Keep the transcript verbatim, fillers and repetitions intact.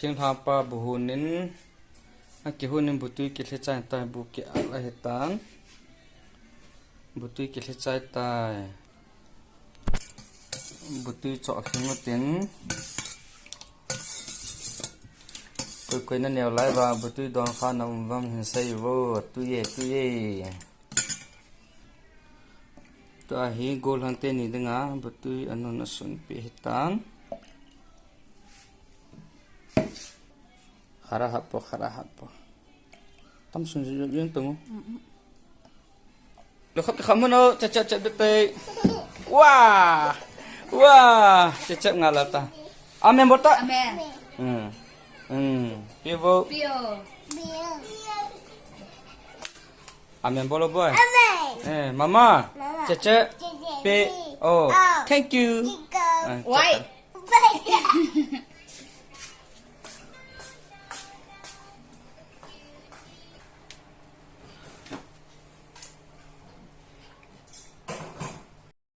Thinglhang pa bu hunin, akihunin butui kilhe chai tai, bu kial ahitan. Butui kilhe chai tai. Butui choh khing utin. Koi koi naneo lai uva, butui don kha na um uvam hin seiuvo, tuiye, tuiye. Tua hi gollhang teni dinga, butui anun asunpi ahitan. Khara happo, khara happo. Tam sun ju ju tung. Lo khap kham no, cha cha cha bete. Wah! Wah! Cha cha ngala ta. Amen bol ta. Amen. Hmm. Hmm. Pivo. Pio. Amen bolo boy. Amen. Eh, mama. Mama. Cha cha. Cha cha. Pe. Pe. Oh. Oh. Thank you. Thank you. Eh, Why? Cha cha.